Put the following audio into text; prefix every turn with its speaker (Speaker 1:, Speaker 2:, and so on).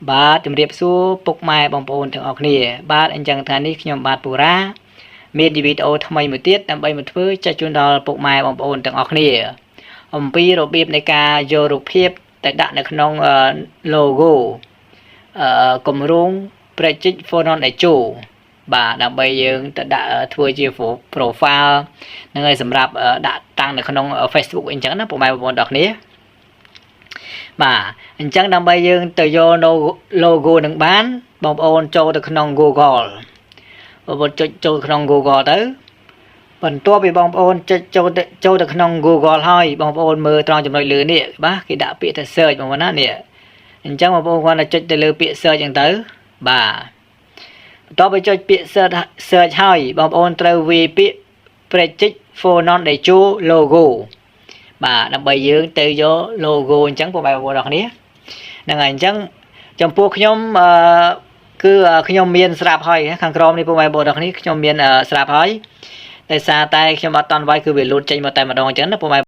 Speaker 1: បាទជំរាបសួរពុកម៉ែបងប្អូនទាំងអស់គ្នាបាទអញ្ចឹងថ្ងៃនេះខ្ញុំបាទពូរ៉ាមានវីដេអូថ្មីមួយទៀតដើម្បីមកធ្វើចែកជូនដល់ពុកម៉ែបងប្អូនទាំងអស់គ្នាអំពីរបៀបនៃការយករូបភាពទៅដាក់នៅក្នុង logo គម្រោង Project Phonon Echo បាទដើម្បីយើងទៅដាក់ធ្វើជា profile នឹងឲ្យសម្រាប់ដាក់តាំងនៅក្នុង Facebook អញ្ចឹងណាពុកម៉ែបងប្អូនទាំងអស់គ្នាបាទអញ្ចឹងដើម្បីយើងទៅយក logo នឹងបានបងប្អូនចូលទៅក្នុង Google បងប្អូនចុចចូលក្នុង Google ទៅបន្ទាប់ពីបងប្អូនចុចចូលទៅចូលទៅក្នុង Google ហើយបងប្អូនមើលត្រង់ចំណុចលើនេះបាទគេដាក់ពាក្យថា search បងប្អូនណានេះអញ្ចឹងបងប្អូនគ្រាន់តែចុចទៅលើពាក្យ search អញ្ចឹងទៅបាទបន្ទាប់ពីចុចពាក្យ search ហើយបងប្អូនត្រូវវាយពាក្យ Project Phonon Deco logo បាទដើម្បីយើងទៅយក logo អញ្ចឹងបងប្អូនទាំងគ្នាហ្នឹងហើយអញ្ចឹងចំពោះខ្ញុំអឺគឺខ្ញុំមានស្រាប់ហើយខាងក្រោមនេះពុកម៉ែបងប្អូនទាំងគ្នាខ្ញុំមានស្រាប់ហើយដោយសារតែខ្ញុំអត់តន់វាយគឺវាលូតចេញមកតែម្ដងអញ្ចឹងណាពុកម៉ែ។